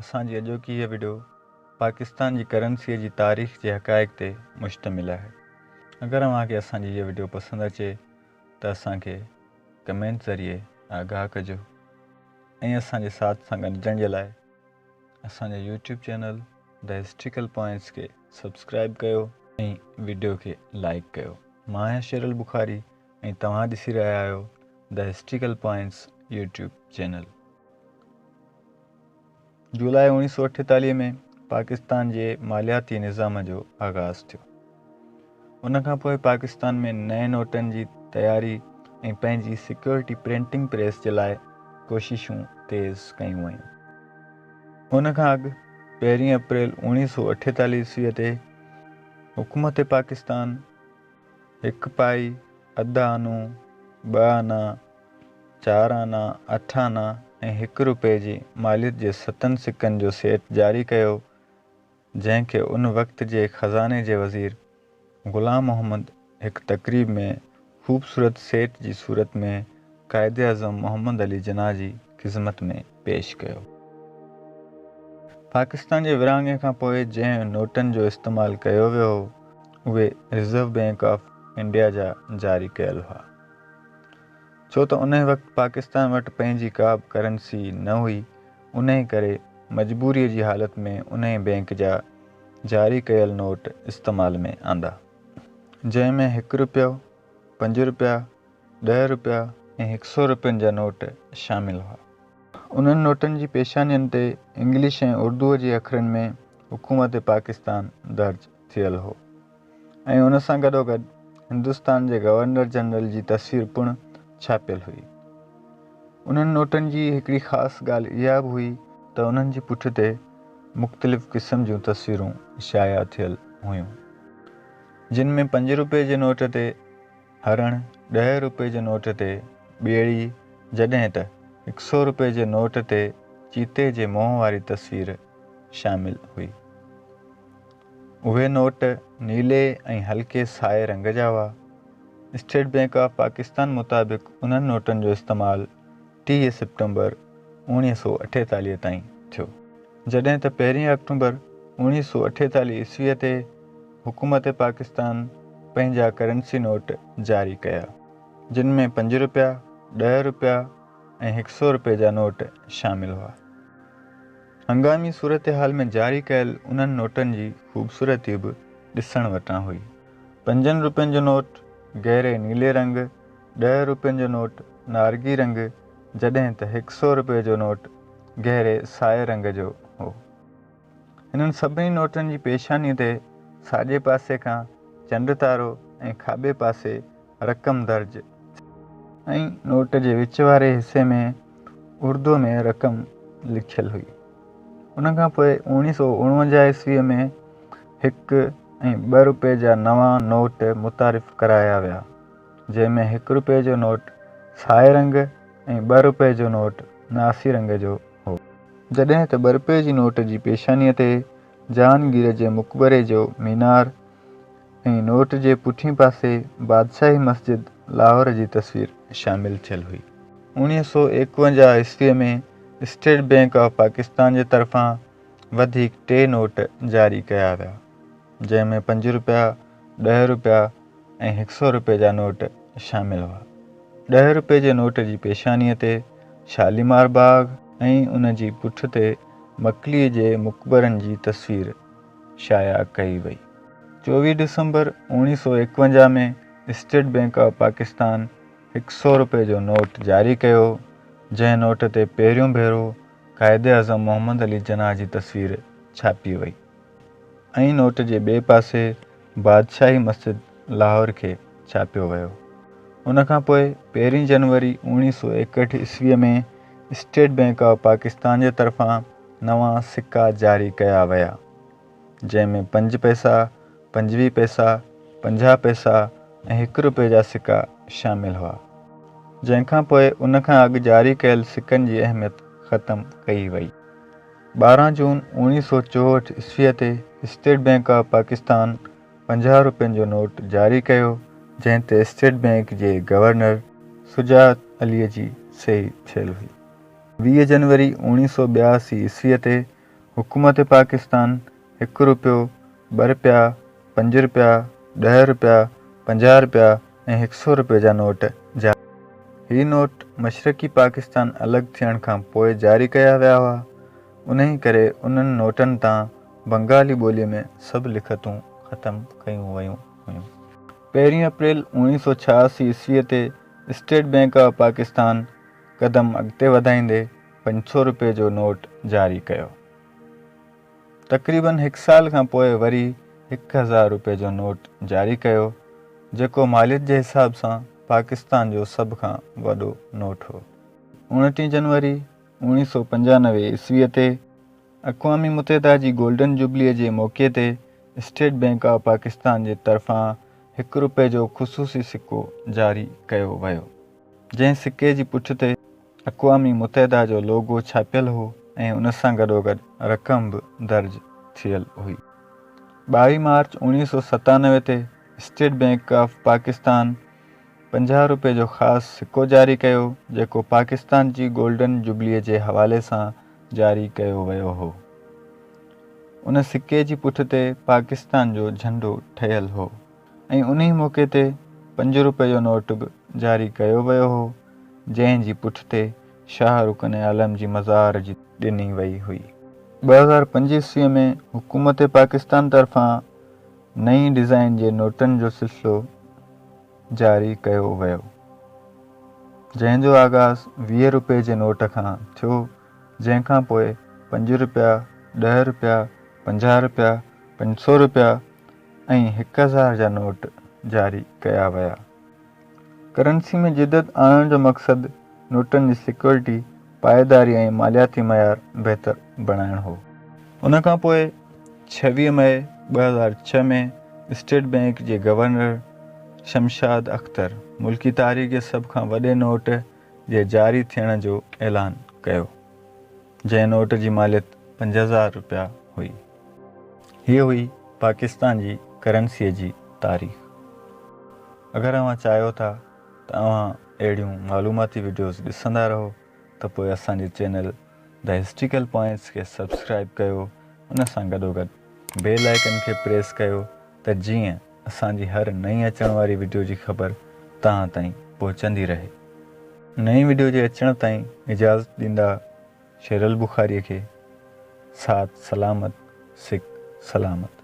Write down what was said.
اسان جي اڄوڪي هيء وڊيو پاڪستان جي ڪرنسيء جي تاريخ جي حقائق تي مشتمل آهي. اگر اوهان کي اسان جي هيء وڊيو پسند اچي ته اسان کي ڪمينٽ ذريعي آگاهه ڪجو ۽ اسان جي ساٿ سان ڳنڍجڻ جي لاء اسان جي YouTube channel the historical points کي سبسڪرائب ڪيو ۽ وڊيو کي لائيڪ ڪيو. مان آهيان شيرل بخاري ۽ توهان ڏسي رهيا آهيو the historical points YouTube channel. جولاء 1948 ۾ پاڪستان جي مالياتي نظام جو آغاز ٿيو. ان کان پوء پاڪستان ۾ نئين نوٽن جي تياري ۽ پنهنجي سيڪيورٽي پرنٽنگ پريس جي لاء ڪوششون تيز ڪيون ويون. ان کان اڳ پهرين اپريل 1948 عيسويء تي حڪومت پاڪستان هڪ پائي، اڌ آنو، ٻه آنا، چار آنا، اٺ آنا ۽ هڪ رپئي جي ماليت جي ستن سڪن جو سيٽ جاري ڪيو، جنهن کي ان وقت جي خزاني جي وزير غلام محمد هڪ تقريب ۾ خوبصورت سيٽ جي صورت ۾ قائداعظم محمد علي جناح جي خذمت ۾ پيش ڪيو. پاڪستان جي ورهاڱي کان پوء جنهن نوٽن جو استعمال ڪيو ويو هو، اهي رزرو بئنڪ آف انڊيا جا جاري ڪيل هئا. ڇو ته انهي وقت پاڪستان وٽ پنهنجي ڪا به ڪرنسي نه هئي، انهي ڪري مجبوريء جي حالت ۾ انهي بئنڪ جا جاري ڪيل نوٽ استعمال ۾ آندا، جنهن ۾ هڪ رپيو، پنج رپيا، ڏهه رپيا ۽ هڪ سئو رپين جا نوٽ شامل هئا. انهن نوٽن جي پيشانين تي انگلش ۽ اردوء جي اکرن ۾ حڪومت پاڪستان درج ٿيل هو. ۽ ان سان گڏوگڏ هندستان جي گورنر جنرل جي تصوير پڻ ڇاپيل هئي. انهن نوٽن جي هڪڙي خاص ڳالهه اها به هئي ته انهن جي پٺ تي مختلف قسم جون تصويرون شايع ٿيل هيون، جن ۾ پنج روپئي جي نوٽ تي هرڻ، ڏهه روپئي جي نوٽ تي ٻيڙي، جڏهن ته هڪ سئو روپئي جي نوٽ تي چيتي جي منهن واري تصوير شامل هئي. اهي نوٽ نيلي ۽ هلڪي سائي رنگ جا هئا. اسٽيٽ بئنڪ آف پاڪستان مطابق انهن نوٽن جو استعمال 30 سيپٽمبر 1948 تائين ٿيو. جڏهن ته پهرين آڪٽومبر 1948 عيسويء تي حڪومت پاڪستان پنهنجا ڪرنسي نوٽ جاري ڪيا، جن ۾ پنج رپيا، ڏهه رپيا ۽ هڪ سئو رپئي جا نوٽ شامل هئا. هنگامي صورتحال ۾ جاري ڪيل انهن نوٽن جي خوبصورتي به ڏسڻ وٽان هئي. پنجن روپين جو نوٽ گهري نيلي رنگ، ڏهه روپين جو نوٽ نارگي رنگ جڏهن ته هڪ سئو روپئي جو نوٽ گهري سائي رنگ جو هو. هنن سڀني نوٽن جي پيشانيء تي ساڄي پاسي کان چنڊ تارو ۽ کاٻي پاسي رقم درج ۽ نوٽ جي وچ واري حصي ۾ اردوء ۾ رقم لکيل هئي. ان کان پوء 1949 عيسويء ۾ هڪ ۽ ٻه روپئي جا نوان نوٽ متعارف ڪرايا ويا، جنهن ۾ هڪ روپئي جو نوٽ سائي رنگ ۽ ٻه روپئي جو نوٽ ناسي رنگ جو هو. جڏهن ته ٻه روپئي جي نوٽ جي پيشانيء تي جهانگير جي مقبري جو مينار ۽ نوٽ جي پٺئين پاسي بادشاهي مسجد لاهور جي تصوير شامل ٿيل هئي. 1951 عيسويء ۾ اسٽيٽ بئنڪ آف پاڪستان جي طرفان وڌيڪ ٽي نوٽ جاري ڪيا ويا، جنهن ۾ پنج روپيا، ڏهه روپيا ۽ هڪ سئو روپئي جا نوٽ شامل هئا. ڏهه روپئي جي نوٽ جي پيشانيء تي شاليمار باغ ۽ ان جي پٺ تي مڪليء جي مقبرن جي تصوير شايع ڪئي وئي. 24 December 1951 ۾ state bank of Pakistan هڪ سئو روپئي جو نوٽ جاري ڪيو، جنهن نوٽ تي پهريون ڀيرو قائداعظم محمد علي جناح جي تصوير ڇاپي وئي ۽ نوٽ جي ٻئي پاسي بادشاهي مسجد لاهور کي ڇاپيو ويو. ان کان پوء پهرين جنوري 1961 عيسويء ۾ اسٽيٽ بئنڪ آف پاڪستان جي طرفان نوان سڪا جاري ڪيا ويا، جنهن ۾ پنج پئسا، 25 پئسا، 50 پئسا ۽ هڪ روپئي جا سڪا شامل هئا، جنهن کان پوء ان کان اڳ جاري ڪيل سڪن جي اهميت ختم ڪئي وئي. 12 جون 1964 عيسويء تي اسٽيٽ بئنڪ آف پاڪستان 50 روپين جو نوٽ جاري ڪيو، جنهن تي اسٽيٽ بئنڪ جي گورنر شجاعت عليء جي صحيح ٿيل هئي. 20 جنوري 1982 عيسويء تي حڪومت پاڪستان هڪ روپيو، ٻه رپيا، پنج رپيا، ڏهه رپيا، 50 رپيا ۽ هڪ سئو رپئي جا نوٽ جاري. هي نوٽ مشرقي پاڪستان الڳ ٿيڻ کان پوء جاري ڪيا ويا هئا، انهي ڪري انهن نوٽن تان بنگالي ٻوليء ۾ سڀ لکتون ختم ڪيون ويون هيون. پهرين اپريل 1986 عيسويء تي اسٽيٽ بئنڪ آف پاڪستان قدم اڳتي وڌائيندي 500 رپئي جو نوٽ جاري ڪيو. تقريبن هڪ سال کان پوء وري 1000 رپئي جو نوٽ جاري ڪيو، جيڪو ماليت جي حساب سان پاڪستان جو سڀ کان وڏو نوٽ هو. 29 جنوري 1995 عيسويء تي اقوام متحده جي گولڊن جوبليء جي موقعي تي اسٽيٽ بئنڪ آف پاڪستان جي طرفان هڪ رپئي جو خصوصي سڪو جاري ڪيو ويو، جنهن سڪي جي پٺ تي اقوام متحده جو لوگو ڇاپيل هو ۽ ان سان گڏوگڏ رقم به درج ٿيل هئي. 22 مارچ 1997 تي اسٽيٽ بئنڪ آف پاڪستان 50 رپئي جو خاص سڪو جاري ڪيو، جيڪو پاڪستان جي گولڊن جوبليء جي حوالي سان جاري ڪيو ويو هو. ان سڪي جي پٺ تي پاڪستان جو جهنڊو ٺهيل هو ۽ انهي موقعي تي پنج رپئي جو نوٽ به جاري ڪيو ويو هو، جنهن جي پٺ تي شاهه رڪن عالم جي مزار جي ڏني وئي هئي. 2005 عيسويء ۾ حڪومت پاڪستان طرفان نئين ڊزائين جي نوٽن جو سلسلو جاري ڪيو ويو، جنهن جو آغاز 20 رپئي جي نوٽ کان ٿيو، جنهن کان پوء پنج رپيا، ڏهه رپيا، 50 رپيا، 500 رپيا ۽ 1000 جا نوٽ جاري ڪيا ويا. ڪرنسي ۾ جدت آڻڻ جو مقصد نوٽن جي سيڪيورٽي، پائيداري ۽ مالياتي معيار بهتر بڻائڻ هو. ان کان پوء 26 مئي 2006 ۾ اسٽيٽ بئنڪ جي گورنر شمشاد اختر ملڪي تاريخ جي سڀ کان وڏي نوٽ جي جاري ٿيڻ جو اعلان ڪيو، جنهن نوٽ جي ماليت 5000 رپيا هئي. هيء هئي پاڪستان جي ڪرنسيء جي تاريخ. اگر اوهان چاهيو ٿا ته اوهان اهڙيون معلوماتي وڊيوز ڏسندا رهو ته پوء اسان جي چينل the historical points کي سبسڪرائيب ڪيو ان سان گڏوگڏ بيل آئيڪن کي پريس ڪيو ته جيئن اسان جي هر نئين اچڻ واري وڊيو جي خبر توهان تائين پهچندي رهي. نئين وڊيو جي اچڻ تائين اجازت ڏيندا شيرل بخاري کي ساٿ سلامت سک سلامت.